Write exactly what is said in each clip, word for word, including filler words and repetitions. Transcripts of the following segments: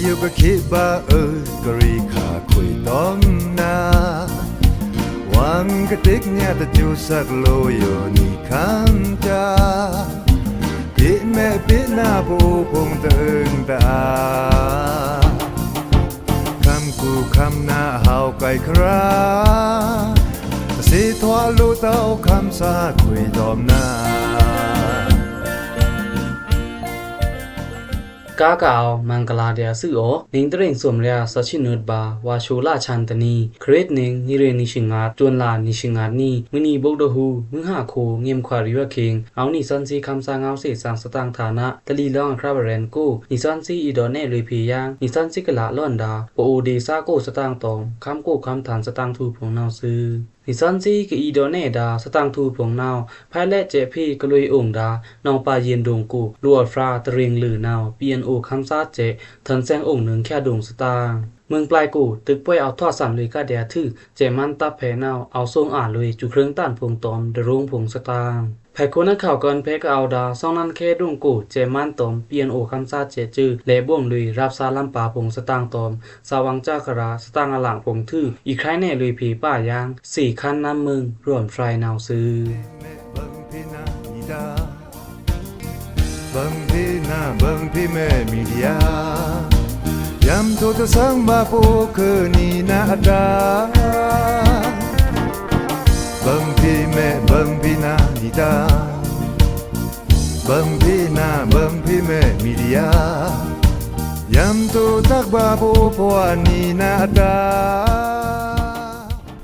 ယိုကခေဗာအွို ကရီခါခွေတောမ်နာ ဝံကတိကညးတစူးစက်လိုယိုနီခမ်းတာ ပေမဲပေနာပိုဖုံတန်တာ ခမ်းကူခမ်းနာဟဝ်ကိုက်ခရာ တစေထွာလိုတောက်ခမ်းစာခွေတောမ်နာ ကားကအဝ်မင်္ဂလာဒျာႏသွူးအော် နံတရ့င်စွမ်ရျာ သစ်ဆံနွတ်ဗာ ဝါရှိုလဆန်တနံ ခရစ်နံ နံရ့နံရှံငါတ် စွန်လနံရှံငါတ်နံ မွိုန်နံဘို့ဒဟူ မွိုန်ဟါခို ငိမ်ခွါရီဝၢခေင် အဝ်နံသွဉ်းသီးခမ်းသားငဝ်းစေ့စံင်သတင်ꩻထာန တလီလောင်းအခရာဗရန်ကို နံသွဉ်းသီးအီဒေါ်နဲလွေဖေႏယင်း နံသွဉ်းသီးကလာ်လွဉ်ဒါ ပအိုဒေသကိုယ်သတင်ꩻတောမ် ခမ်းကိုယ်ခမ်းထန်သတင်ꩻထူႏဖုံႏနဝ်ꩻသွူး နံသွဉ်းသီးကအီဒေါ်နဲဒါ သတင်ꩻထူႏဖုံႏနဝ်ꩻ ဖဲလဲ့စဲ့ဖေႏကလွေအုံဒါ နောင်ပါယဉ်ဒုံကို လိုအပ်ဖြာ တရ့င်လွေနဝ်ꩻ ပီအန်အိုခမ်းသားစဲ့ ထန်သဲင်အုံနုံႏချာဒုံသတင်ꩻ မွိုင်ပျဲကို တိုပ်ကွဲးအဝ်ထွာစံလွေကဒျာႏသွူး စဲ့မန်းတပ်ဖဲနဝ်ꩻ အဝ်စုံအာလွေ စူးချွင်းတန်ဖုံႏတောမ် ဒရုံႏဖုံႏသတင်ꩻ ဖဲခုနစ်ခေါက်ကွန်ဖဲကအဝ်ဒါ သောင်းနန်းခဲဒုံကို စဲ့မန်းတောမ် ပီအန်အိုခမ်းသားစဲ့စွူး လဲ့ဘိုင်လွေ ရပ်စားလမ်းပါဖုံႏသတင်ꩻတောမ် စာဝင်ကြားခရာ သတင်ꩻအလင်ဖုံႏသွူး အီႏချဲနဲလွေဖေႏပာ်ယင်း သေ့ꩻခမ်းနမ်းမွိုင် ရွမ်ဖြဲနဝ်ꩻသွူး ဘိုင်ဖေႏနာ ဘိုင်ဖေႏမဲမီဒီယာ ယံတူတသင်ဗာပိုခွေနံနာအတာ ဘိုင်ဖေႏမဲ ဘိုင်ဖေႏနာနီတာ ဘိုင်ဖေႏနာ ဘိုင်ဖေႏမဲမီဒီယာ ယံတူတတ်ဗာပိုခွေနံနာအတာ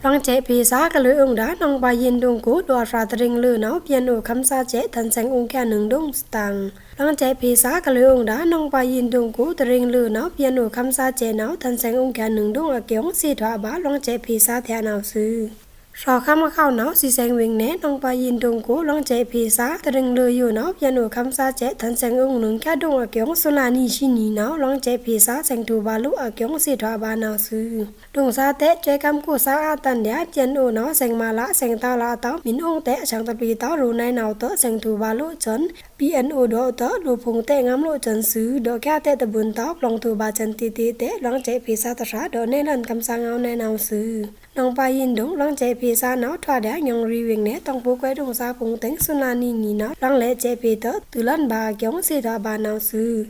လွင်စဲ့ဖေႏသားကလွေအုံဒါ နောင်ပါယဉ်ဒုံကို လိုအပ်ဖြာ တရ့င်လွေနဝ်ꩻ ပီအန်အိုခမ်းသားစဲ့ ထန်သဲင်အုံချာနုံႏဒုံသတင်ꩻ လွင်စဲ့ဖေႏသားကလွေအုံဒါ နောင်ပါယဉ်ဒုံကို တရ့င်လွေနဝ်ꩻ ပီအန်အိုခမ်းသားစဲ့နဝ်ꩻ ထန်သဲင်အုံချာနုံႏဒုံအကျိုင်း သေ့ꩻထွာအဘၣ် လွင်စဲ့ဖေႏသားထျာနဝ်ꩻသွူး သြော်ခမ်းအခေါက်နဝ်ꩻ သီသဲင်ဝေင်နဲ နောင်ပါယဉ်ဒုံကို လွင်စဲ့ဖေႏသား တရ့င်လွေယိုနဝ်ꩻ ပီအန်အိုခမ်းသားစဲ့ ထန်သဲင်အုံနုံႏချာဒုံအကျိုင်း သွဉ်းလနံရှံနံနဝ်ꩻ လွင်စဲ့ဖေႏသား သဲင်ထူႏဗာလိုအကျိုင်း သေ့ꩻထွာအဘၣ်နဝ်ꩻသွူး ဒုံသါတဲ စွဲကမ်းကိုယ်သားအတန်လျာ ပီအန်အိုနဝ်ꩻ သဲင်မၤလ သဲင်တဝ်လအတဝ် မီႏအုံတဲ အဆင်တပျီတဝ် ရိုႏနဲနဝ်ꩻသွူး သဲင်ထူႏဗာလိုစွန်း ပီအန်အိုဒေါ့ꩻသွူး လိုꩻဖုံႏတဲ ငမ်းလိုစွန်းသွူး ဒေါ့ꩻချာတဲတဘူးတဝ် ပျော်ထူႏဗာစွန်းတေ့တေ့တဲ လွင်စဲ့ဖေႏသားတြာ ဒေါ့ꩻနဲလန်ခမ်းသားငဝ်းနဲနဝ်ꩻသွူး နောင်ပါယဉ်ဒုံ လွင်စဲ့ဖေႏသားနဝ်ꩻ ထွာဒျာႏညွံရီဝေင်နဲ တောင်ပို့ကွဲးဒုံသားဖုံႏတဲင် သွဉ်းလနံနံနဝ်ꩻ လွင်လဲ့စဲ့ဖေႏသွူး တုလန်ဗာအကျိုင်း သေ့ꩻထွာအဘၣ်နဝ်ꩻသွူး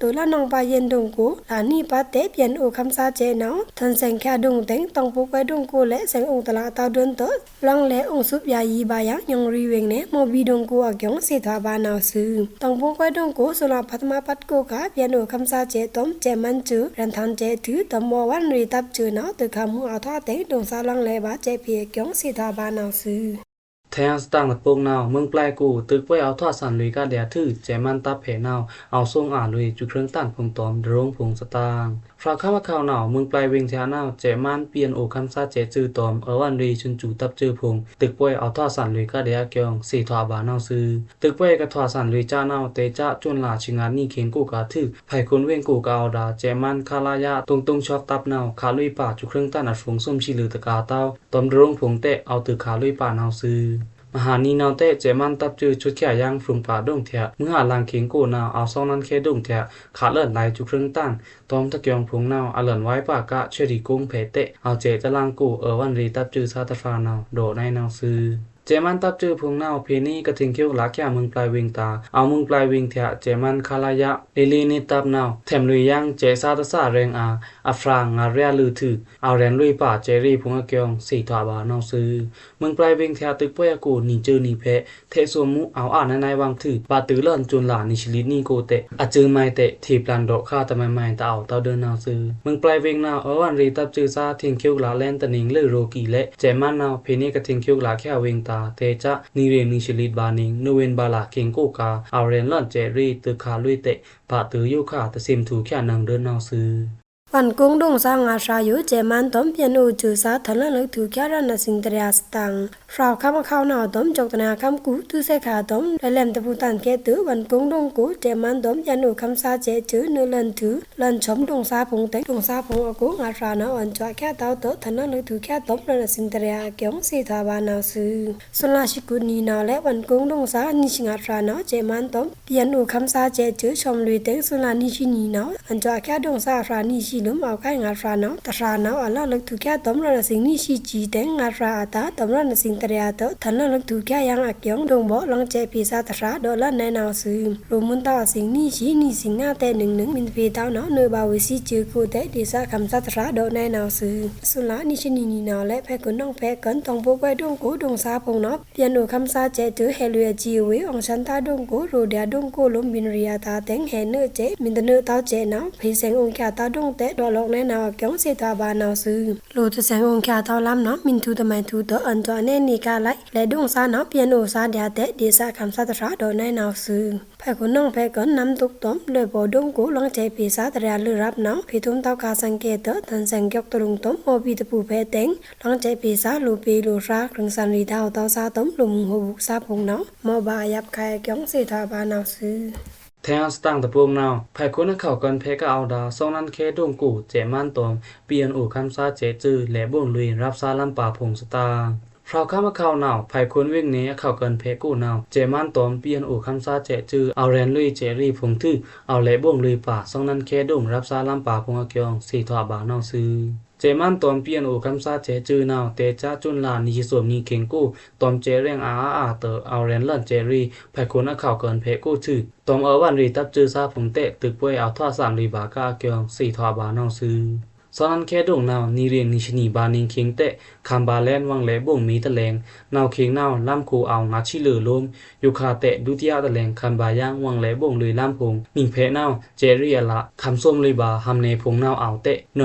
တုလန်နောင်ပါယဉ်ဒုံကို လနံပတ်တဲ ပီအန်အိုခမ်းသားစဲ့နဝ်ꩻ ထန်သဲင်ချာဒုံတဲင် တောင်ပို့ကွဲးဒုံကိုလဲ့ သဲင်အုံတလတဝ်ဒုံသွူး လွင်လဲ့အုံသွပ်ယၤယီဗာယင် ညွံရီဝေင်နဲ မော်ဘီဒုံကိုအကျိုင်း သေ့ꩻထွာအဘၣ်နဝ်ꩻသွူး တောင်ပို့ကွဲးဒုံကို သွဉ်းလဖတ်မပတ်ကိုက ပီအန်အိုခမ်းသားစဲ့သွမ် စဲ့မန်းစွူး ရန်ထန်စဲ့သွူး သွမ် အဝ်ႏဝၼ်းရေတပ်စွူးနဝ်ꩻ သွပ်ခါမူအထွာတဲင် ဒုံသါလွင်လဲ့ဗာ စဲ့ဖေႏအကျိုင်း သေ့ꩻထွာအဘၣ်နဝ်ꩻသွူး ထဲအံသတင်ꩻတပုတ်နဝ်ꩻ မွိုင်ပျဲကို တိုပ်ကွဲးအဝ်ထွာစံလွေကဒျာႏသွူး စဲ့မန်းတပ်ဖဲနဝ်ꩻ အဝ်စုံအာလွေ စူးချွင်းတန်ဖုံႏသွမ် ဒရုံႏဖုံႏသတင်ꩻ သြော်ခမ်းအခေါက်နဝ်ꩻ မွိုင်ပျဲဝေင်ထျာနဝ်ꩻ စဲ့မန်း ပီအန်အိုခမ်းသားစဲ့သွူးသွမ် အဝ်ႏဝၼ်းရေစွူန်စွူးတပ်စွူးဖုံႏ တိုပ်ကွဲးအဝ်ထွာစံလွေကဒျာႏအကျိုင်း သေ့ꩻထွာအဘၣ်နဝ်ꩻသွူး တိုပ်ကွဲးကထွာစံလွေကဒျာႏနဝ်ꩻ တဲကဒျာႏစွဉ်းလဆံငါနံခဲင်ကိုကသွူး ဖဲခုနစ်ဝေင်ကိုကအဝ်ဒါ စဲ့မန်း ခလရ တုံတုံချွတ်တပ်နဝ်ꩻ ခလွေပာ်စူးချွင်းတန်အဖုံႏသွမ်သီးလွေတကာတဝ် သွမ်ဒရုံႏဖုံႏတဲ အဝ်သွူးခလွေပာ်နဝ်ꩻသွူး မဟာနံနဝ်ꩻတဲ စဲ့မန်းတပ်စွူး စွတ်ချာယင်ဖြုံႏပာ်ဒုံထျာ မွိုင်ဟလင်ခဲင်ကိုနဝ်ꩻ အဝ်သွဉ်းလန်ခဲဒုံထျာ ခလွေလလ စူးချွင်းတန် သွမ်တကျိုင်းဖုံႏနဝ်ꩻ အလွောန်ဝိုင်ပာ်က ဆွဲရီကုံဖဲတဲ အဝ်စဲ့တလင်ကို အဝ်ႏဝၼ်းရေတပ်စွူးသါတြာနဝ်ꩻ ဒေါ့ꩻနဲနဝ်ꩻသွူး စဲ့မန်းတပ်စွူးဖုံႏနဝ်ꩻ ဖဲနံၤကထိင်ႏကျာ်ချာမွိုင်ပျဲဝေင်တာ အဝ်မွိုင်ပျဲဝေင်ထျာ စဲ့မန်း ခလရ လေးလေးနှစ်တပ်နဝ်ꩻ ထဲမ်လွေယင်စဲ့သါတြာရဲင်အာ အဖြာငါးရာလွေသွူး အဝ်ႏရဲင်လွေပာ်စဲ့ရေဖုံႏအကျိုင်း သေ့ꩻထွာအဘၣ်နဝ်ꩻသွူး မွိုင်ပျဲဝေင်ထျာတိုပ်ကွဲးအကို နီစွူးနီဖဲ ထဲသိုမိုး အဝ်ႏအာနဝ်းနဲဝ်းဝင်သွူး ဗာသွူးလွဉ်စွဉ်းလနံရှလိတ်နံကိုတဲ အစွူးမုဲင်တဲ ထေပျန်ဒေါ့ꩻခါတမုဲင်မုဲင်တအဝ်ႏတဝ်ဒုံနဝ်ꩻသွူး မွိုင်ပျဲဝေင်နဝ်ꩻ အဝ်ႏဝၼ်းရေတပ်စွူးသါ ထိင်ႏကျိုကလာ်လဲန်တနင်လွေရိုကီၤလဲ စဲ့မန်းနဝ်ꩻ ဖဲနံၤကထိင်ႏကျိုကလာ်ချာဝေင်တာ တဲကဒျာႏ နံရေနံရှလိတ်ဗာနင် နိဝင်ဘာလခဲင်ကိုက အဝ်ႏရဲင်လွဉ်စဲ့ရေသွပ်ခါလွေတဲ ဗာသွူးယိုခါတသ့မ်ထူချာနုံႏဒုံနဝ်ꩻသွူး ဝွန်ကုန်းဒွိုင်သꩻ ငါဖြာယို စဲ့မန်းတွမ် ပီအန်အို စွိုꩻသꩻ ထန်လန်လွိုက်ထူႏချာႏ ရꩻနသိင်ႏတရယာႏသတင်ꩻ၊ ဖြွဝ်ႏခမ်းအခေါက်နဝ်ꩻတွမ် စွိုꩻတနွော်ꩻခမ်းကူ တွိုက်ꩻသဲခါတွမ် လွိုက်ꩻလဲမ်ႏတပူႏတန်ꩻခဲတ်ꩻထွူ ဝွန်ကုန်းဒွိုင်ကို စဲ့မန်းတွမ် ပီအန်အို ခမ်းသားစဲ့စွိုꩻ နွိုက်ꩻလန်ႏထွူ လန်ႏဆွမ်ဒွိုင်သꩻ ဖုံႏတဲင် ဒွိုင်သꩻ ဖုံႏအကို ငါဖြာနဝ်ꩻ အွန်စွာႏချာႏတဝ်းတွော့ꩻ ထန်လန်လွိုက်ထူႏချာႏတွမ် ရꩻနသိင်ႏတရယာႏ အကျုံႏ သေထွာဗာႏနဝ်ꩻသွူ။ သွဉ်းလꩻရှိကုတ်နံၤနဝ်ꩻလဲ့ ဝွန်ကုန်းဒွိုင်သꩻ နွိုက်သီႏငါဖြာနဝ်ꩻ စဲ့မန်းတွမ် ပီအန်အို ခမ်းသားစဲ့စွိုꩻ ဆွမ်လွေꩻတဲင် သွဉ်းလꩻနွိုက်သီႏနံၤနဝ်ꩻ အွန်စွာႏချာႏဒွိုင်သꩻ အဖြာနွိုက်သီႏလုမ်ႏ အောက်ကိုင်ငါဖြာနဝ်ꩻ တဖြာနဝ်ꩻ အလန်လွိုက်ထူႏချာႏတွမ် ရꩻနသိင်ႏနွိုက်သီႏစွိုꩻတဲင် ငါဖြာအတာႏ တွမ်ရꩻနသိင်ႏတရယာႏတွော့ꩻ ထန်လန်လွိုက်ထူႏချာႏယင်းအကျုံႏ ဒွိုင်ဗော့ လင်စဲ့ဖေႏသားတဖြာ တွော့ꩻလတ်နုာ်နဝ်ꩻသွူ။ လိုꩻမွုန်းတောက်အသိင်နွိုက်သီႏ နွိုက်သီႏငါတဲနွိုင်နွိုင် မီးတဖေႏတဝ်းနဝ်ꩻ နွိုက်ဗာႏဝေ့သီးစွိုꩻကိုတဲ ဒေႏသꩻခမ်းသားတဖြာ တွော့ꩻနုာ်နဝ်ꩻသွူ။ သွဉ်းလꩻနွိုက်သီႏနံၤနဝ်ꩻလဲ့ ဖဲခုန်နောင်ဖဲကွန် တွင်ပိုးပွိုင်ဒွိုင်ကို ဒွိုင်သꩻဖုံႏနဝ်ꩻ ပီအန်အို ခမ်းသားစဲ့စွိုꩻ ဟဲလွေꩻအစည်းအဝေး အောင်ဆန်းသားဒွိုင်ကို ရိုꩻဒျာႏဒွိုင်ကိုလိုမ် ဘိန်ရံꩻအတာႏတဲင် ဟဲနွိုက်စဲ့ မီးတနွိုက်တဝ်းစဲ့နဝ်ꩻ ဖေႏသင်ႏအိုင်ꩻချာႏသားဒွိုင်တဲ ဒေါ့ꩻလော့ꩻနုာ်နဝ်ꩻအကျုံႏ သေထွာဗာႏနဝ်ꩻသွူ။ လိုꩻတသင်ႏအိုင်ꩻချာႏတဝ်းလမ်းနဝ်ꩻ မီးထူႏတမိုင်ထူႏတွော့ꩻ အွန်စွာႏအနဲနေကလဲ့ လဲ့ဒွိုင်သꩻနဝ်ꩻ ပီအန်အိုသꩻဒျာႏတဲ ဒေႏသꩻခမ်းသားတဖြာတွော့ꩻနုာ်နဝ်ꩻသွူ။ ဖဲခုန်နောင်ဖဲကွန် နမ်းတုတ်တွမ် လွေꩻဗော့ဒွိုင်ကို လင်စဲ့ဖေႏသားတရယာႏလွေꩻရပ်နဝ်ꩻ ဖေႏထုံးတဝ်းခါသင်ꩻခဲတ်ꩻထွူ ထန်သင်ꩻကျောက်တရုံတွမ် မော်ဘီတပူႏဖဲတဲင် လင်စဲ့ဖေႏသား လိုꩻပေလိုꩻဖြာ ကျိုင်ꩻသန်ꩻရီႏတဝ်းသꩻတွမ် လိုꩻမုင်ဟိုဘူးသꩻဖုံႏနဝ်ꩻ မော့ဗာႏအယပ်ꩻခါအကျုံႏ သေထွာဗာႏနဝ်ꩻသွူ။ ထဲႏသတင်ꩻတပိုင်နဝ်ꩻ ဖဲခုန်အခေါက်ကွန်ဖဲကအဝ်ဒါ သွင်နွံခဲဒွိုင်ကို စဲ့မန်းတွမ် ပီအန်အိုခမ်းသားစဲ့စွိုꩻ လဲ့ဗွိုင်လွေꩻရပ်သꩻလမ်းပါဖုံႏသတင်ꩻ ဖြွဝ်ႏခမ်းအခေါက်နဝ်ꩻ ဖဲခုန်ဝိင်ꩻနေအခါကွန်ဖဲကအဝ်ဒါ စဲ့မန်းတွမ် ပီအန်အိုခမ်းသားစဲ့စွိုꩻ အဝ်ႏရဲဉ်လွေꩻစဲ့ရီဖုံႏထွူ အဝ်ႏလဲ့ဗွိုင်လွေꩻပါ သွင်နွံခဲဒွိုင်ရပ်သꩻလမ်းပါဖုံႏအကျုံႏ သေထွာဗာႏနဝ်ꩻသွူ။ စဲ့မန်းတွမ် ပီအန်အိုခမ်းသားစဲ့စွိုꩻနဝ်ꩻ တဲကျားစွဉ်လာနွိုက်သီႏသွမ်နွိုင်ခေင်ကို တွမ်စဲ့ရဲင်ꩻအာႏအာႏတွော့ꩻ အဝ်ႏရဲဉ်လန်စဲ့ရီ ဖဲခုန်အခေါက်ကွန်ဖဲကအဝ်ဒါ တွမ်အဝွင်လွေꩻတပ်စွိုꩻသꩻဖုံႏတဲ တွိုက်ꩻပွိုင်အောက်ထွာသင်ႏလွေꩻဗာႏကအကျုံႏ သေထွာဗာႏနဝ်ꩻသွူ။ သွင်နွံခဲဒွိုင်နဝ်ꩻ နွိုင်ရေင်နွိုင်သီႏနွိုင်ဗာႏနွိုင်ခေင်တဲ ခမ်ဗာႏလဲန်ဝွင်လဲ့ဗွိုင်မေတလဲင် နဝ်ꩻခေင်နဝ်ꩻ လမ်းကိုအောင်ငါးဆံလွိုꩻလိုမ်း ယူခါတဲ ဒုတိယတလဲင် ခမ်ဗာႏယင်းဝွင်လဲ့ဗွိုင်လွေꩻလမ်းဖုံႏ နွိုင်ဖဲနဝ်ꩻ စဲ့ရီအလꩻ ခမ်းသွမ်လွေꩻဗာႏ ဟမ်နယ်ဖုံႏနဝ်ꩻအဝ်ႏတဲ နွ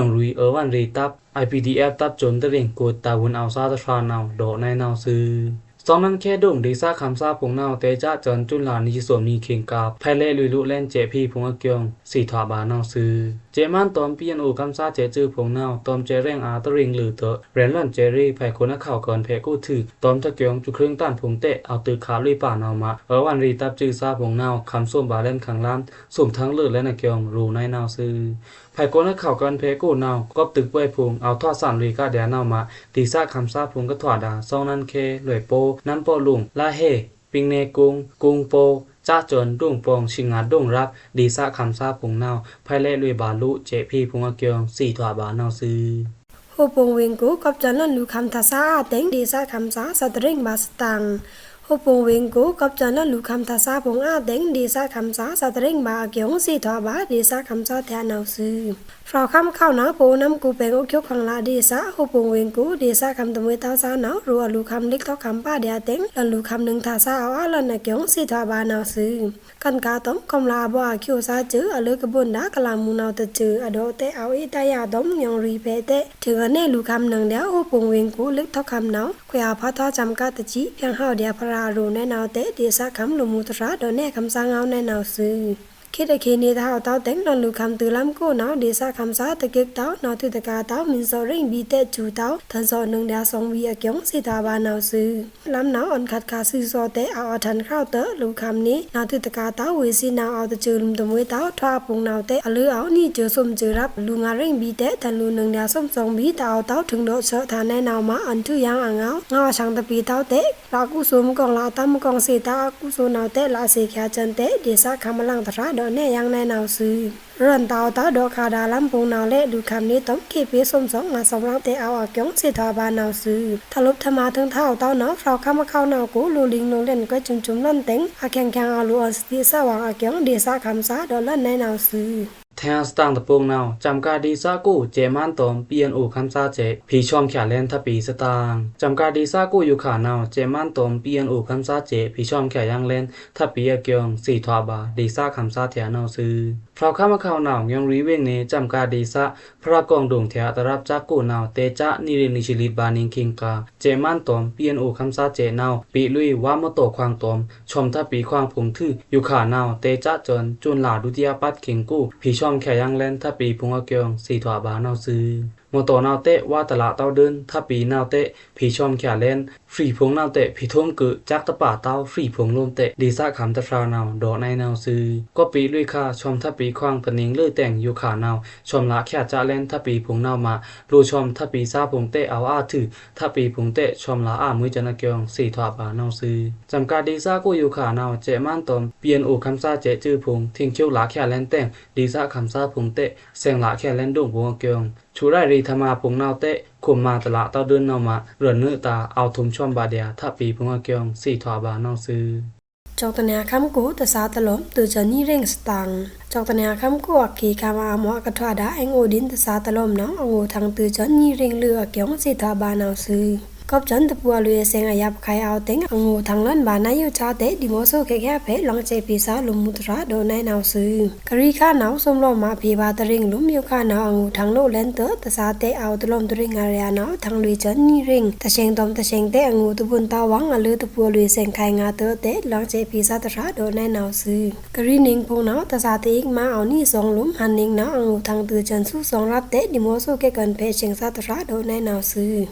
င်ရွီႏအဝွင်လွေꩻတပ် IPDF တပ်စွိုꩻတရင်ꩻ ကိုတ်တာဝန်အောက်သားတဖြာနဝ်ꩻ ဒေါ့ꩻနုာ်နဝ်ꩻသွူ။ သွင်နွံခဲဒွိုင် ဒေႏသꩻခမ်းသားဖုံႏနဝ်ꩻ တဲကျားစွဉ်လာနွိုင်ရေင်သွမ်နွိုင်ခေင်က ဖဲလဲ့လွေꩻလို့လဲန်စဲ့ဖီဖုံႏအကျုံႏ သေထွာဗာႏနဝ်ꩻသွူ။ စဲ့မန်းတွမ် ပီအန်အိုခမ်းသားစဲ့စွိုꩻဖုံႏနဝ်ꩻ တွမ်စဲ့ရဲင်ꩻအာႏတရင်ꩻလွေꩻတွော့ꩻ ရဲဉ်လန်စဲ့ရီ ဖဲခုန်အခေါက်ကွန်ဖဲကအဝ်ဒါ တွမ်တကျုံႏ စွပ်ꩻခွိုင်ႏတန်ဖုံႏတဲ အဝ်ႏတွိုက်ꩻခါလွေꩻပါနဝ်ꩻမး အဝွင်လွေꩻတပ်စွိုꩻသꩻဖုံႏနဝ်ꩻ ခမ်းသွမ်ဗာႏလဲန်ခလမ်း သွမ်ထင်လွေꩻလဲန်အကျုံႏ ရေꩻနုာ်နဝ်ꩻသွူ။ ဖဲခုန်အခေါက်ကွန်ဖဲကအဝ်ဒါ ကွပ်တွိုက်ꩻပွိုင်ဖုံႏ အောက်ထွာသင်ႏလွေꩻကဒျာႏနဝ်ꩻမး ဒေႏသꩻခမ်းသားဖုံႏကထွာဒါ သွင်နွံခဲ လွေꩻဗော့ နမ်းဗော့လူင် လါဟဲ ပျဉ်းနယ်ကုန်း ကုန်းဗော့ ကျားစွဉ်ဒွိုင်ပွင် ရှစ်ငါဒွိုင်ရပ် ဒေႏသꩻခမ်းသားဖုံႏနဝ်ꩻ ဖဲလဲ့လွေꩻဗာႏလို့စဲ့ဖီဖုံႏအကျုံႏ သေထွာဗာႏနဝ်ꩻသွူ။ ဟိုပုံဝင်းကို ကွပ်စွဉ်လွဉ်လူႏခမ်းထါသါအာႏတဲင် ဒေႏသꩻခမ်းသား သတရင်ဗာႏသတင်ꩻ၊ ဟိုပုံဝင်းကို ကွပ်စွဉ်လွဉ်လူႏခမ်းထါသါဖုံႏအာႏတဲင် ဒေႏသꩻခမ်းသား သတရင်ဗာႏအကျုံႏ သေထွာဗာႏ ဒေႏသꩻခမ်းသားထျꩻနဝ်ꩻသွူ။ ဖြွဝ်ႏခမ်းအခေါက်နဝ်ꩻ ပအိုနမ်းကူပျဲင်ႏ အိုက်ကျိုက်ခံလꩻဒေႏသꩻ ဟိုပုံဝင်းကို ဒေႏသꩻခမ်းတမွေးတဝ်းသါနဝ်ꩻ ရေꩻအလူႏခမ်းလစ်ထောက်ခံပါတရားတဲင် လွဉ်လူႏခမ်းနွံထါသါ အောက်အလန်အကျုံႏ သေထွာဗာႏနဝ်ꩻသွူ။ ကံးကါတွမ် ကီုလဟးဗွဲအကျိုးသါစွိုꩻ အလွေကဘု်᩼ဒါ ကလမ်မူနဝ်ꩻတစွိုꩻ အဒေါ့တဲ အောက်အီးတယာတွမ် ညွင်ရီဖဲတဲ ထိုင်အနဲလူႏခမ်းနွံဒျာႏ ဟိုပုံဝင်းကို လစ်ထောက်ခံနဝ်ꩻ ခွဲးအာဖါထွားစံကါတစံ ဖြိုင်ဟဝ်ဒျာႏဖရာ ရေꩻနုာ်နဝ်ꩻတဲ ဒေႏသꩻခမ်း လိုꩻမူႏတဖြာ ဒေါ့ꩻနဲခမ်းသားငဝ်းနုာ်နဝ်ꩻသွူ။ ခေတ်အခီနေတဟဝ်တဝ်းတဲင် လွဉ်လူႏခမ်းသွူလမ်းကိုနဝ်ꩻ ဒေႏသꩻခမ်းသား တကက်တဝ်း နဝ်ꩻထွူတကာတဝ်း မီးသော့ꩻရ့င်ဗီးတဲစူတဝ်း ထန်သော့ꩻနွံဒျာႏသွင်ဝီအကျုံႏ သေထွာဗာႏနဝ်ꩻသွူ။ လမ်းနဝ်ꩻ အွန်ခတ်ခါသွူသော့ꩻတဲ အောက်အထန်ႏခရောက်တွော့ꩻ လူႏခမ်းနေ နဝ်ꩻထွူတကာတဝ်း ဝေးသီးနဝ်ꩻ အောက်တစွိုꩻလုမ်တမွေးတဝ်း ထွာအပူၤနဝ်ꩻတဲ အလွေအဝ် နွံစွိုꩻသွမ်စွိုꩻရပ် လူႏငါရ့င်ဗီးတဲ ထန်လူႏနွံဒျာႏသွမ်သွင်ဗီး တဝ်းတဝ်း ထိုင်ဒေါ့ꩻသွော့ꩻထါနဲနဝ်ꩻမး အွဉ်ထုယင်းအငဝ်း ငဝ်းအသင်တပီတဝ်းတဲ လꩻကူသိုဝ်မကောင်း လꩻတမ်းမကောင်းသေ တဝ်းကူသိုဝ်နဝ်ꩻတဲ လꩻသေချာႏစွဉ်တဲ ဒေႏသꩻခမ်းအလင်တဖြာ ဒေါ့ꩻနဲယင်းနဲနဝ်ꩻသွူ။ ရွဉ်တဝ်းတဝ်း ဒေါ့ꩻခါဒါလမ်းပူၤနဝ်ꩻလဲ့ လူႏခမ်းနေတွမ် ခေတ်ဖေႏသွမ်သွင် ငါးသွမ်ရပ်တဲ အောက်အကျုံႏ သေထွာဗာႏနဝ်ꩻသွူ။ ထလုပ်ထမာထိုင်တဟဝ်တဝ်းနဝ်ꩻ ဖြွဝ်ႏခမ်းအခေါက်နဝ်ꩻကို လိုꩻလိင်လိုꩻလဲန်ကွဲးစွုမ်စွုမ်လွဉ်တဲင် အချိင်ၶျိင် အလူႏအွဉ်သတိသဝင်အကျုံႏ ဒေႏသꩻခမ်းသား ဒေါ့ꩻလဲ့နဲနဝ်ꩻသွူ။ ထဲႏသတင်ꩻတပိုင်နဝ်ꩻ စံကါဒေႏသꩻကို စဲ့မန်းတွမ် ပီအန်အိုခမ်းသားစဲ့ ဖေႏသွမ်ချာႏလဲန် ထပ်ပေႏသတင်ꩻ စံကါဒေႏသꩻကို ယူခါနဝ်ꩻ စဲ့မန်းတွမ် ပီအန်အိုခမ်းသားစဲ့ ဖေႏသွမ်ချာႏယင်းလဲန် ထပ်ပေႏအကျုံႏ သေထွာဗာႏ ဒေႏသꩻခမ်းသားထျꩻနဝ်ꩻသွူ။ ဖြောဝ်ႏခမ်းအခေါက် နဝ်ꩻညွင်ꩻရီဝေင်ꩻနယ် ကြမ်းကꩻဒေသ ဖြတ်းကောင်ဒုံထျꩻ တရပ်ႏစကကိုနဝ်ꩻ တဲကျား နံꩻရိူင်ꩻ နံꩻချီႏလိတ်ꩻဗာႏနင်ႏ ခင်ႏကာႏ စဲ့ꩻမန်းတွမ် ပီအ့ᓐအေါႏ ခမ်းသားစဲ့ꩻနဝ်ꩻ ပေ့ꩻလွေꩻဝါႏမော်တော်ခွင်တွမ် ဆွမ်ႏထပ်ꩻပေခွင်ဖိုင်ႏထွူ ယိုခါနဝ်ꩻ တဲကျားစွန်ႏ စွန်ꩻလꩻဒုတိယပတ်းခင်ႏကို ဖေႏဆွမ်ႏချာယင်ႏလဲန်း ထပ်ꩻပေဖိုင်ႏအကျိုင် သ့ꩻထွာဘွားနဝ်ꩻသွူ။ မော်တော်နဝ်ꩻတဲ ဝါႏတလꩻတဝ်ဒိုင်း ထပ်ꩻပေနဝ်ꩻတဲ ဖေႏဆွမ်ႏချာလဲန်း ဖြီဖိုင်ႏနဝ်ꩻတဲ ဖေႏထုံးကွော် စက်တပါတဝ်ဖြီဖိုင်ႏလိုမ်းတဲ ဒေသခံတဖြာနဝ်ꩻ ဒေါ်နဝ်ꩻသွူ။ ကော့ꩻပေ့လွေꩻခါ ဆွမ်ႏထပ်ꩻပေခွင်ႏ တနင်ꩻလွေꩻတဲင် ယိုခါနဝ်ꩻ ဆွမ်ႏလꩻချာကျားလဲန်း ထပ်ꩻပေဖိုင်ႏနဝ်ꩻမှ လိုꩻဆွမ်ႏထပ်ꩻပေသားဖိုင်ႏတဲ အောဝ်အာထု ထပ်ꩻပေဖိုင်ႏတဲ ဆွမ်ႏလꩻအာမွေးစွန်ႏအကျိုင် သ့ꩻထွာဘွားနဝ်ꩻသွူ။ ကြမ်းကꩻဒေသကို ယိုခါနဝ်ꩻ စဲ့ꩻမန်းတွမ် ပီအ့ꩻအိုခမ်းသားစဲ့ꩻစွူဖိုင်ႏ ထင်ႏချူလꩻချာလဲန်းတဲင် ဒေသခံသားဖိုင်ႏတဲ ဆဲင်ꩻလꩻချာလဲန်းဒိုင်ဖိုင်ႏအကျိုင် ဆူရိုင်ꩻရေꩻထမာဖိုင်ႏနဝ်ꩻတဲ ခွမ်ႏမꩻတလꩻတဝ်ဒိုင်းနဝ်ꩻမှ ရွောန်ꩻနွေꩻတာ အောဝ်ထုမ်ႏဆွမ်ႏဗဒျာ ထပ်ꩻပေဖိုင်ႏအကျိုင် သ့ꩻထွာဘွားနဝ်ꩻသွူ။ ကျောက်တနံႏခမ်းကို တစားတလွမ် တိုꩻစွန်ႏနံꩻရိူင်ꩻစတန်း။ ကျောက်တနံႏခမ်းကို အခေတ်ခမ်းအမွာကထွာဒၣ် အဲင်ႏအိုဒိန်းတစားတလွမ်နဝ်ꩻ အငိုꩻထင်တိုꩻစွန်ႏနံꩻရိူင်ꩻလွေꩻအကျိုင် သ့ꩻထွာဘွားနဝ်ꩻသွူ။ ကော့ꩻစွန်ႏတပူအလွေꩻအဆဲင်ꩻ အယပ်ꩻခုဲင်ႏအောဝ်တဲင် အငိုꩻထင်လွောန်ဗာႏနဝ်ꩻယိုꩻချာတဲ ဒီမော့ဆိုꩻခဲခဲအဖဲ လွင်ꩻစဲ့ꩻဖေႏသားလိုမ်ꩻမူတြာ ဒေါ်နဝ်ꩻသွူ။ ကရီးခါနဝ်ꩻ သွမ်ႏလွော်ꩻမꩻဖေႏဗာႏတရိူင်ꩻလိုမ် ယိုခါနဝ်ꩻ အငိုꩻထင်လိုꩻလဲန်းတွော့ꩻ တစားတဲအောဝ်တလွမ်ႏတရိူင်ꩻအရေအနဝ်ꩻ ထင်လွေꩻစွန်ႏနံꩻရိူင်ꩻ တဆဲင်တွမ်တဆဲင်တဲ အငိုꩻတဘူးတဝင် အလွေꩻတပူအလွေꩻအဆဲင်ꩻခုဲင်ႏငါးတွော့ꩻတဲ လွင်ꩻစဲ့ꩻဖေႏသားတြာ ဒေါ်နဝ်ꩻသွူ။ ကရီးနင်ꩻဖိုင်ႏနဝ်ꩻ တစားတအိတ်းမꩻ အောဝ်နံꩻသွင်လိုမ် ဟန်နင်ꩻနဝ်ꩻ အငိုꩻထင်တိုꩻစွန်ႏသွူသွင်ရပ်တဲ ဒီမော့ဆိုꩻခဲခဲအဖဲ ဆဲင်ꩻသားတြာ ဒေါ်နဝ်ꩻသွူ။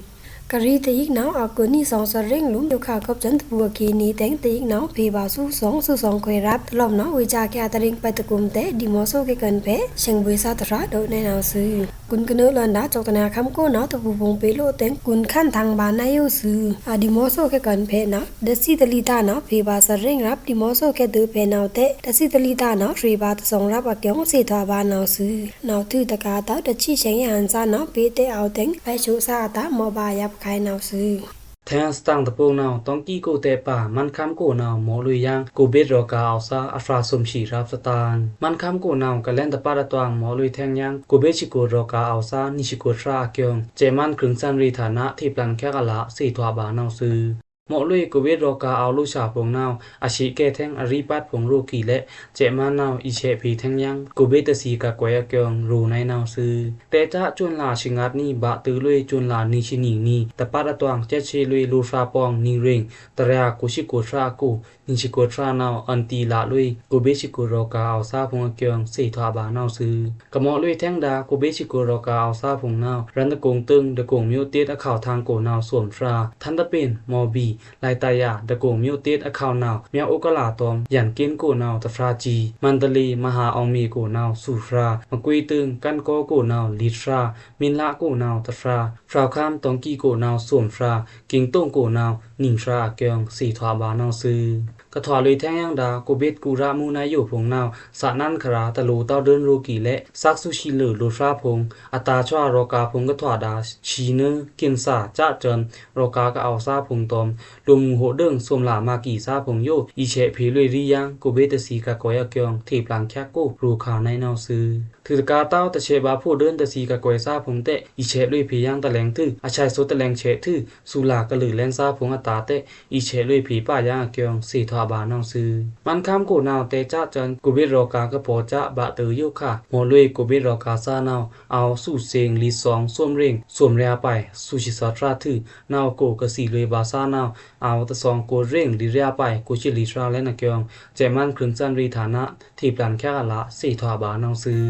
ကရီးတအိတ်းနဝ်ꩻ အကွိုန်နံꩻသွင်သွန်ရိူင်ꩻလိုမ် ယိုခါကော့ꩻစွန်ႏတပူအခေတ်အနီတဲင် တအိတ်းနဝ်ꩻဖေႏဗာႏသွူသွင် သွူသွင်ခွဲရပ်တလွမ်နဝ်ꩻ ဝေꩻစခဲအတရိူင်ꩻပတုကုမ်တဲ ဒီမော့ဆိုꩻခဲခဲအဖဲ ဆဲင်ꩻဗွေႏသားတြာ ဒေါ်နဝ်ꩻသွူ။ ကွုန်ကနုတ်လန်ဒ᩻ ကျောက်တနံႏခမ်းကို နဝ်ꩻတပူဖိုင်ႏပေလိုတဲင် ကွုန်ခန်ႏထင်ဗာႏနဝ်ꩻယိုꩻသွူ အဒီမော့ဆိုꩻခဲခဲအဖဲနဝ်ꩻ တသီတလီတာနဝ်ꩻ ဖေႏဗာႏသွန်ရိူင်ꩻရပ် ဒီမော့ဆိုꩻခဲဒိုဖဲနဝ်ꩻတဲ တသီတလီတာနဝ်ꩻ ဖေႏဗာႏတသွင်ရပ်အကျိုင် သ့ꩻထွာဘွားနဝ်ꩻသွူ။ နဝ်ꩻထွူတကာတဝ် တဆံဆဲင်ꩻယဟန်သားနဝ်ꩻ ပေတဲအောဝ်တဲင် လဲရှုပ်သားအတာ မော့ဗာႏအယပ်ꩻခုဲင်ႏနဝ်ꩻသွူ။ ထဲင်သတင်ꩻတပိုင်ႏနဝ်ꩻ တောင်ႏကီꩻကိုတဲပာ မန်းခမ်းကိုနဝ်ꩻ မော့ꩻလွေꩻယင် ကိုဗစ်ရောဂါအောဝ်သား အဖြာꩻသွမ်ဖြီႏရပ်သတင်ꩻ မန်းခမ်းကိုနဝ်ꩻ ကလဲန်ႏတပတ်အတွင် မော့ꩻလွေꩻထဲင်ယင် ကိုဗစ်ဆစ်ကိုရောဂါအောဝ်သား နံꩻဆံကိုဖြာအကျိုင် စဲ့ꩻမန်းခုင်ႏစွန်ႏရေꩻဌာန ထေꩻပျန်ချက်အလꩻ သ့ꩻထွာဘွားနဝ်ꩻသွူ။ မော့ꩻလွေꩻ ကိုဗစ်ရောဂါအောဝ်လိုꩻစာဖိုင်ႏနဝ်ꩻ အရှေ့ကဲထဲင် အရီးပတ်ဖိုင်ႏရိုးကီးလဲ့ စဲ့ꩻမန်းနဝ်ꩻ အီႏဆဲ့ꩻဖေႏထဲင်ယင် ကိုဗစ်တသီႏကကွဲးအကျိုင် ရိုꩻနဝ်ꩻသွူ။ တဲကျား စွန်ႏလꩻဆံငတ်နံꩻ ဘသွီလွေꩻ စွန်ႏလꩻနံꩻဆံနံꩻနံꩻ တပတ်အတွင် စဲ့ꩻချေလွေꩻ လိုꩻဖြာပေါင်ႏ နံꩻရိူင်ꩻ တရာကိုဆစ်ကိုဖြာအကို နံꩻဆံကိုဖြာနဝ်ꩻ အွန်တီလꩻလွေꩻ ကိုဗစ်ဆစ်ကိုရောဂါအောဝ်သားဖိုင်ႏအကျိုင် သ့ꩻထွာဘွားနဝ်ꩻသွူ။ ကမော့ꩻလွေꩻထဲင်ဒၣ် ကိုဗစ်ဆစ်ကိုရောဂါအောဝ်သားဖိုင်ႏနဝ်ꩻ ရန်ကုန်တိုင်း ဒဂုံမြို့သစ်အခေါက် ထင်ကိုနဝ်ꩻသွမ်ဖြာ၊ ထန်တပင် မော့ဘီ လွိုင်သာယာ ဒဂုံမြို့သစ်အခေါက်နဝ်ꩻ မြောက်ဥက္ကလာတွမ် ရန်ကင်းကိုနဝ်ꩻတဖြာချီ၊ မန္တလေး မဟာအောင်မြေကိုနဝ်ꩻသွူဖြာ၊ မကွေးတိုင်း ကန်းကောကိုနဝ်ꩻလေးဖြာ၊ မင်းလှကိုနဝ်ꩻတဖြာ၊ ဖရောင်ခမ်း တောင်ႏကီꩻကိုနဝ်ꩻသွမ်ဖြာ၊ ကျိန်တုံကိုနဝ်ꩻနံꩻဖြာအကျိုင် သ့ꩻထွာဘွားနဝ်ꩻသွူ။ ကထွာလွေꩻထဲင်ယင်ဒၣ် ကိုဗစ်ကူရာမူႏနဝ်ꩻယို့ဖိုင်ႏနဝ်ꩻ သꩻနန်းခရာ တလိုꩻတဝ်ဒိုင်းရိုးကီးလဲ့ သက်ဆူရှီလွေꩻ လိုꩻဖြာဖိုင်ႏ အတာႏချွာရောဂါဖိုင်ႏကထွာဒၣ် ရှီနွေး ကင်ဆာ ကျားစွန်ႏ ရောဂါကအဝ်ႏသားဖိုင်ႏတွမ် လိုꩻမူႏဟိုဒိုင်း သွမ်လꩻမꩻကီးသားဖိုင်ႏယို့ အီႏဆဲ့ꩻဖေႏလွေꩻရီယင် ကိုဗစ်တသီႏကကွဲးအကျိုင် ထေꩻပျန်ချက်ကို ရိုꩻခါနဝ်ꩻသွူ။ ထွူတကာတဝ် တဆဲ့ꩻဗာႏဖိုဒိုင်းတသီႏကကွဲးသားဖိုင်ႏတဲ အီႏဆဲ့ꩻလွေꩻဖေႏယင်တလဲင်ထွူ အဆဲးသိုတ်တလဲင်ဆဲ့ထွူ သူလꩻကလုာ်လဲင်သားဖိုင်ႏအတာႏတဲ အီႏဆဲ့ꩻလွေꩻဖေႏပာ်ယင်အကျိုင် သ့ꩻထွာဘွားနဝ်ꩻသွူ။ မန်းခမ်းကိုနဝ်ꩻတဲကျားစွန်ႏ ကိုဗစ်ရောဂါကပော့ꩻကျား ဘသွီယို့ခါ မော့ꩻလွေꩻ ကိုဗစ်ရောဂါသားနဝ်ꩻ အောဝ်သွူသဲင် လေးသွင် သွမ်ရိူင် သွမ်ဖြာအပိုင် သွူသီသွဖြာထွူ နဝ်ꩻကိုကသီလွေꩻဗာႏသားနဝ်ꩻ အောဝ်တသွင် ကိုရိူင် လေးဖြာအပိုင် ကိုသီလီဖြာလဲင်အကျိုင် စဲ့ꩻမန်းခုင်ႏစွန်ႏရေꩻဌာန ထေꩻပျန်ချက်အလꩻ သ့ꩻထွာဘွားနဝ်ꩻသွူ။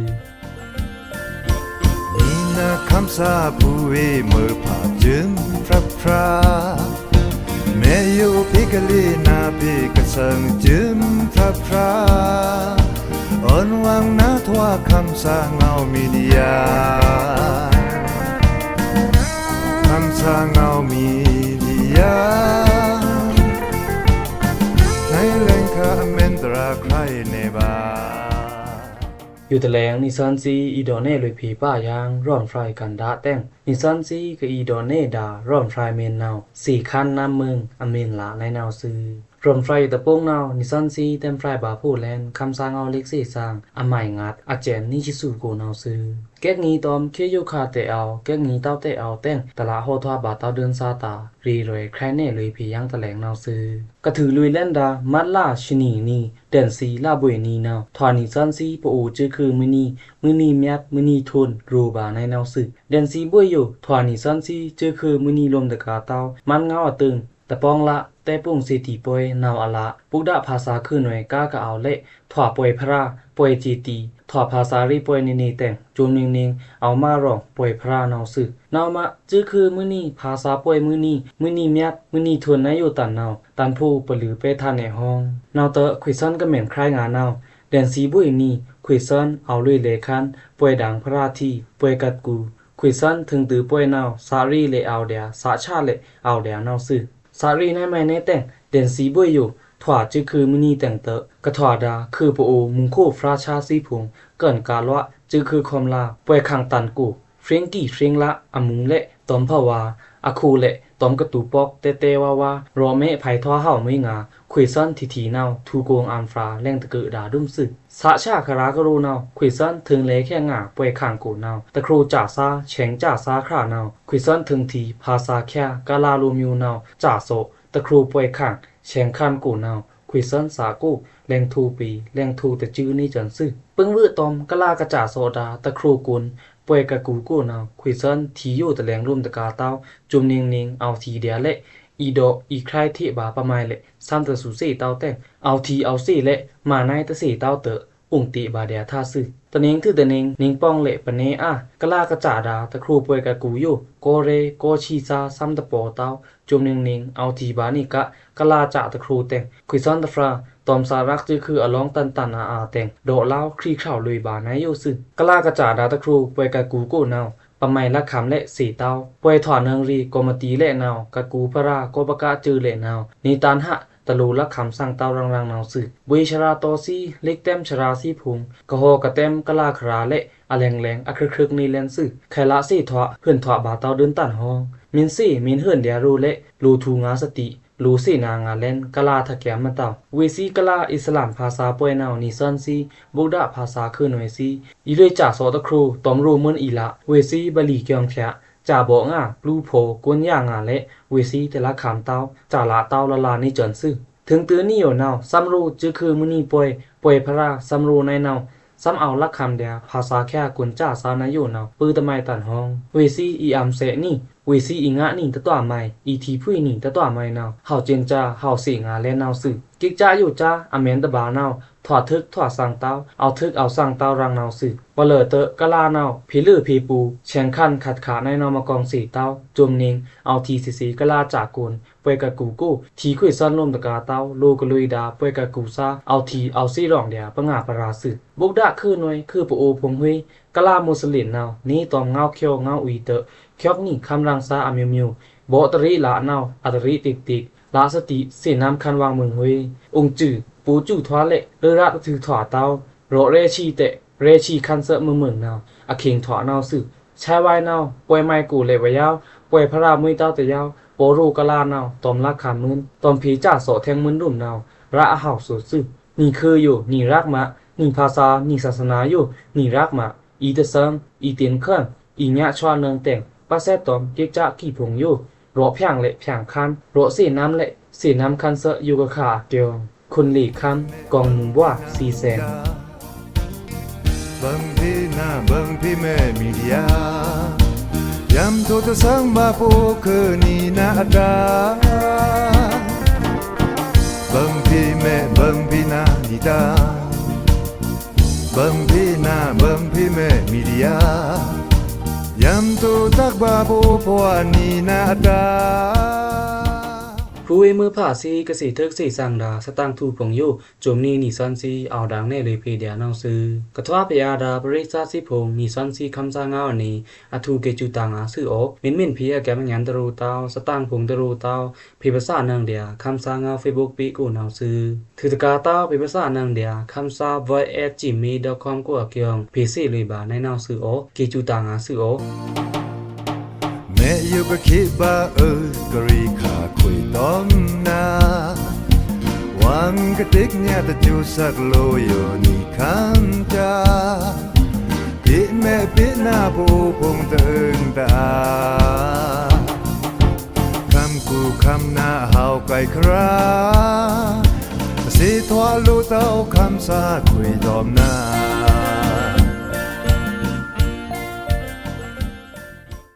မီနခမ်းသားဖူဝေး မွဲဖာႏစွမ်ဖြတ်ဖြာ မဲယို့ဖေႏကလေးနါဖေႏကသွင်စွမ်ဖြတ်ဖြာ အွန်ဝွင်နထွာခမ်းသားငေါမီဒျာ ခမ်းသားငေါမီဒျာ နွဲလဲင်ခါအမဲန်တြာခါအီၤနေဗာ ယို့တလဲင် နီသွဉ်းသီး အီႏဒေါ့ꩻနဲလွေꩻဖေႏပာ်ယင် ရောမ်ဖြာအီႏကန္ဒာတဲင် နီသွဉ်းသီးကအီႏဒေါ့ꩻနဲဒၣ် ရောမ်ဖြာအမဲန်နဝ်ꩻ သေ့ခမ်းနမ်းမိူင်း အမဲန်လꩻနဝ်ꩻသွူ။ ဖြုန်ဖြိုင်ꩻတပိုင်ႏနဝ်ꩻ နီသွဉ်းသီးတဲမ်းဖြိုင်ꩻဗာႏဖိုလန် ခမ်းသားငဝ်းလိက်ꩻသေ့ꩻသင် အမိုင်ငါး အကျဉ်း နှစ်ဆယ့်ကိုး နဝ်ꩻသွူ။ ကဲက်ငီးတွမ် ခေတ်ယိုခါတဲအဝ် ကဲက်ငီးတောက်တဲအဝ်တဲင် တလဟောထွားဗာႏတောက်ဒိုင်းသားတာႏ ရေရွယ် ခရိုင်နယ်လွေꩻဖေႏယင်းတလဲင်နဝ်ꩻသွူ။ ကထုးလွေꩻလန်ဒါႏ မတ်လ ရှနေနေ့ ဒန်ႏသီးလဗွေꩻနံၤနဝ်ꩻ ထွာꩻနီသွဉ်းသီး ပအိုဝ်ႏ စူးခွိုꩻမွိုးနံꩻ မွိုးနံၤမျတ်ꩻ မွိုးနံၤထုန်ႏ ရိုꩻဗာႏနဝ်ꩻသွူ။ ဒန်ႏသီးဗွေယို ထွာꩻနီသွဉ်းသီး စူးခွိုꩻမွိုးနံၤ လိုမ်းတကာႏတဝ်း မန်းငဝ်းအတိုင် တပေါင်းလ တဲပိုင်ꩻစေတီႏပွဲနဝ်ꩻအလ ဗုဒ္ဓဘာသာခွိုꩻနွယ်ႏ ကားကအဝ်ႏလဲ့ ထွာꩻပွယ်ꩻဖြရာꩻ ပွယ်ꩻစေတီႏ ထွာꩻဘာသာႏရေꩻပွယ်ꩻနေနေတဲင် စုမ်နွောင်နွောင် အဝ်ႏမရောင်ꩻပွယ်ꩻဖြရာꩻနဝ်ꩻသွူ။ နဝ်ꩻမ စူးခွိုꩻမွိုးနံၤ ဘာသာႏပွယ်ꩻမွိုးနံၤ မွိုးနံၤမျတ်ꩻ မွိုးနံၤထုန်ႏနဝ်ꩻယိုတန်နဝ်ꩻ တန်ဖိုးပလိုပ်ꩻပဲꩻထန်ꩻနယ်ဟွံး နဝ်ꩻတခွေသွဉ်းကမဲန်ႏ ခရိုင်ꩻငါႏနဝ်ꩻ ဒန်ႏသီးဗွေနံၤ ခွေသွဉ်း အဝ်ႏလွေꩻလဲခန်း ပွယ်ꩻဒင်ႏဖြရာꩻထီး ပွယ်ꩻကတ်ꩻကူꩻ ခွေသွဉ်းထိုင်တိုဝ်းပွယ်ꩻနဝ်ꩻ သꩻရေꩻလဲအဝ်ႏဒျာႏ သꩻချလေအဝ်ႏဒျာႏနဝ်ꩻသွူ။ သꩻရေꩻနဝ်ꩻမုဲင်နဲတဲင် ဒန်ႏသီးဗွေယို ထွာꩻစူးခွိုꩻမွိုးနံၤတဲင်တ ကထွာꩻဒါႏ ခွိုꩻပအိုဝ်ႏမုင်ꩻခိုဖြရာꩻသီးဖိုင်ႏ ကၢၼ်ꩻကꩻလွ စူးခွိုꩻခွမ်ꩻလာႏ ပွယ်ꩻခင်တန်ကို ဖြိင်ꩻကီဖြိင်ꩻလ အမုင်ႏလဲ့ တွမ်ဖဝါႏ အခိုလဲ့ တွမ်ကတူပေါက်တဲတဲဝါဝါႏ ရော့မဲဖဲထွားဟဝ်မွေးငါႏ ခွေသွဉ်းထီထီနဝ်ꩻ ထူကိုင်ꩻအမ်ဖြာႏ လဲင်တကုဒါႏဒုမ်သွူ။ သꩻချခရာꩻကရိုနဝ်ꩻ ခွေသွဉ်းထိုင်လဲခဲငါႏ ပွယ်ꩻခင်ကိုနဝ်ꩻ တခရိုꩻစစာႏ ဆဲင်စစာႏခရာꩻနဝ်ꩻ ခွေသွဉ်းထိုင်ထီ ဘာသာႏခရာꩻ ကလာႏလိုꩻမျိုးနဝ်ꩻ စသော့ တခရိုꩻပွယ်ꩻခင် ဆဲင်ခင်ကိုနဝ်ꩻ ခွေသွဉ်းသꩻကို လဲင်ထိုပေႏ လဲင်ထိုတစုနေစွဉ်သွူ။ ပိုင်ႏဝွိုတွမ် ကလာႏကစသော့ဒါႏ တခရိုꩻကိုန်ႏ ပွယ်ꩻကကူကိုနဝ်ꩻ ခွေသွဉ်းထီယိုတလဲင်လိုမ်းတကာႏတဝ်း စုမ်နွောင်နွောင် အဝ်ႏထီႏဒျာႏလဲ့ အီႏဒေါ့ꩻ အီႏခြိုက်ꩻထေဗာႏပမုဲင်လဲ့ သမ်တသူႏသေ့ꩻတဝ်းတဲင် အဝ်ႏထီႏအဝ်ႏသေ့ꩻလဲ့ မၤနုဲင်းတသေ့ꩻတဝ်းတ အိုင်တေဗာႏဒျာႏထါသွူ။ တနွောင်ထိုꩻတနွောင် နွောင်ပွင်လဲ့ ပနေအာ ကလာႏကစဒါႏ တခရိုꩻပွယ်ꩻကကူယို ကောရဲ ကောဆီသာႏ သမ်တပော့ꩻတဝ်း စုမ်နွောင်နွောင် အဝ်ႏထီႏဗာႏနေက ကလာႏစတခရိုꩻတဲင် ခွေသွဉ်းတဖြာႏ တွမ်သꩻရက်စူးခွိုꩻအလောင်းတန်တန်အာအာတဲင် ဒေါ့ꩻလောင်း ခြိခြောက်လွေꩻဗာႏနဝ်ꩻယိုသွူ။ ကလာႏကစဒါႏတခရိုꩻပွယ်ꩻကကူကိုနဝ်ꩻ ပမုဲင်လက်ခံလဲ့ သေ့ꩻတဝ်း ပွယ်ထွာနွောင်ရေꩻ ကော်မတီလဲ့နဝ်ꩻ ကကူဖြရာꩻ ကောပကစူးလဲ့နဝ်ꩻ နေတန်ဟ တလိုလက်ခံသင်တဝ်းရင်ရင်နဝ်ꩻသွူ။ ဗွေႏချရာꩻတောသီး လိက်တဲမ်းချရာꩻသီးဖိုင်ႏ ကဟောကတဲမ်းကလာႏခရာꩻလဲ့ အလဲင်လဲင် အခြိုက်ခြိုက်နေလဲင်သွူ။ ခဲလꩻသေ့ထွာ ဟုုန်ထွာဗာႏတဝ်းဒိုင်းတန်ဟွံႏ မီႏသေ့ မီႏဟုုန်ဒျာႏရိုလဲ့ လိုꩻထူငါႏသတိ လိုꩻသေ့နာႏငါႏလဲင် ကလာႏထကျဲမတဝ်း။ ဝေသီးကလာႏ အီႏသလမ်ႏဘာသာႏပွယ်နဝ်ꩻ နီသွဉ်းသီး ဗုဒ္ဓဘာသာႏခွိုꩻနွယ်သီး အီႏလွေꩻစသော့တခရိုꩻ တွမ်ရိုမွိုင်းအီႏလ ဝေသီးဗလီႏကျွင်ႏဖြာႏ စဗော့ငါႏ ပျူဖော်ႏ ကွဉ်ႏယါငါႏလဲ့ ဝေသီးတလက်ခံတဝ်း စလတဝ်းလလနေစွဉ်သွူ။ ထိုင်တိုဝ်းနေယိုနဝ်ꩻ သမ်ရိုစူးခွိုꩻမွိုးနံၤပွယ် ပွယ်ႏဖြရာꩻ သမ်ရိုနဝ်ꩻနဝ်ꩻ သမ်အဝ်ႏလက်ခံဒျာႏ ဘာသာႏခရာꩻ ကွဉ်ႏစသဝ်းနဝ်ꩻယိုနဝ်ꩻ ပိုတမုဲင်တန်ဟွံႏ ဝေသီးအီႏအမ်ႏသေ့ꩻနံၤ ဝေသီးအီႏငါႏနံၤတတွားမုဲင် အီႏထီႏဖုဲင်နံၤတတွားမုဲင်နဝ်ꩻ ဟဝ်ႏစင်ꩻစာႏ ဟဝ်ႏသေ့ꩻငါႏလဲင်နဝ်ꩻသွူ။ ကိကစယိုကစ အမဲန်ႏတဗာႏနဝ်ꩻ ထွာထုက်ထွာသင်တဝ်း အဝ်ႏထုက်အဝ်ႏသင်တဝ်းရင်နဝ်ꩻသွူ။ ပလၢတ ကလာႏနဝ်ꩻ ဖေႏလွေꩻဖေႏပူႏ ဆဲင်ႏခင်ႏခတ်ꩻခတ်ꩻ နဝ်ꩻမကောင်သေ့ꩻတဝ်း စုမ်နွောင် အဝ်ႏထီႏသေ့ꩻသေ့ꩻ ကလာႏစကွဉ်ႏ ပွယ်ꩻကကူကို ထီႏခွေသွဉ်းလိုမ်းတကာႏတဝ်း လိုꩻကလွေꩻဒါႏ ပွယ်ꩻကကူသါ အဝ်ႏထီႏအဝ်ႏသေ့ꩻရောင်ႏဒျာႏ ပငါဗရာသွူ။ ဗုဒ္ဓခွိုꩻနွယ် ခွိုꩻပအိုႏဖုံႏဟွေး ကလာႏမူးသလင်နဝ်ꩻ နေတွမ်ငဝ်းချောင်ငဝ်းအီႏတ ချောင်နံၤခမ်းရင်သါအမျိုးမျိုး ဗော့တရေ့လနဝ်ꩻ အတရေ့တိတ်းတိတ်း လသတိ သေ့ꩻနမ်းခင်ႏဝင်မုင်ႏဟွေး အိုင်စူး ပူႏစူးထွာလဲ့ လွေꩻရတ်ꩻထွာတဝ်း ရော့ꩻရဲဆီတဲ ရဲဆီခင်ႏသွဲ့မုင်ႏမုင်ႏနဝ်ꩻ အခင်ႏထွာနဝ်ꩻသွူ။ ဆဲဝိုင်နဝ်ꩻ ပွယ်ႏမုဲင်ကိုလဲ့ဝေယဝ် ပွယ်ႏဖြရာꩻမွိုင်းတဝ်းတယဝ် ပောရိုကလာႏနဝ်ꩻ တွမ်လက်ခံမွိုင်း တွမ်ဖေႏစသော့ထဲင်မွိုင်းလိုမ်းနဝ်ꩻ ရအဟဝ်ႏသွူ။ နံၤခွိုꩻယို နံၤရက်ꩻမ နံၤဘာသာႏ နံၤသာသနာႏယို နံၤရက်ꩻမ အီႏတသင် အီႏတင်ႏခင်ႏ အီႏညးချွာနွောင်တဲင် ပသဲတွမ် ကိကစကီဖုံႏယို ရော့ꩻဖြင်ႏလဲ့ဖြင်ႏခင်ႏ ရော့ꩻသေ့ꩻနမ်းလဲ့ သေ့ꩻနမ်းခင်ႏသွဲ့ယိုကခါအကျိုး ခွန်လေခင်ႏ ကောင်မုံဘွား သီသဲင် ဗွန်ဖီန ဗွန်ဖီမဲ မီဒီယာ ယံထိုတသင်ဗာႏဖိုခွိုꩻနံၤနအဒါ ဗွန်ဖီမဲ ဗွန်ဖီန နီဒါ ဗွန်ဖီန ဗွန်ဖီမဲ မီဒီယာ ယံထိုတသင်ဗာႏဖိုခွိုꩻနံၤနအဒါ ဖူဝေးမွိုးဖါသေ ကသေ့ꩻထုက်သေ့ꩻသင်ဒါႏ သတင်ꩻထူႏဖုံႏယို စုမ်နွောင်နံၤသွဉ်းသီး အဝ်ႏဒင်ႏနဲလီၤဖေႏဒျာႏနဝ်ꩻသွူ။ ကထွာဖျာꩻဒါႏ ပရိသတ်သေ့ꩻဖုံႏ နံၤသွဉ်းသီးခမ်းသားငဝ်းအနံၤ အထူးကဲစူးတၢင်ငါႏသွူအိုချ် မီးမီးဖေႏအကဲမညန်ႏတရူတဝ်း သတင်ꩻဖုံႏတရူတဝ်း ဖေႏဗစာနင်ꩻဒျာႏ ခမ်းသားငဝ်း Facebook pageကိုနဝ်ꩻသွူ။ ထုးတကာႏတဝ်း ဖေႏဗစာနင်ꩻဒျာႏ ခမ်းသား voice at gmail dot comကိုအကျိုး ဖေႏသေလွေꩻဗာႏနဲနဝ်ꩻသွူအိုချ် ကဲစူးတၢင်ငါႏသွူအိုချ် မဲယိုကခေဗာႏအွို ကရေခါခွေႏတွမ်နၤ ပန်းကတိတ်ညါတစူးစက်လိုယိုနံၤခမ်းတာ ပစ်မဲပစ်နါပူပုန်တအုံတာ ခမ်းကူခမ်းနာဟဝ်းကိုင်ခရာ တသီးထွာလိုတအိုခမ်းသားခွေႏဒေါမ်နါ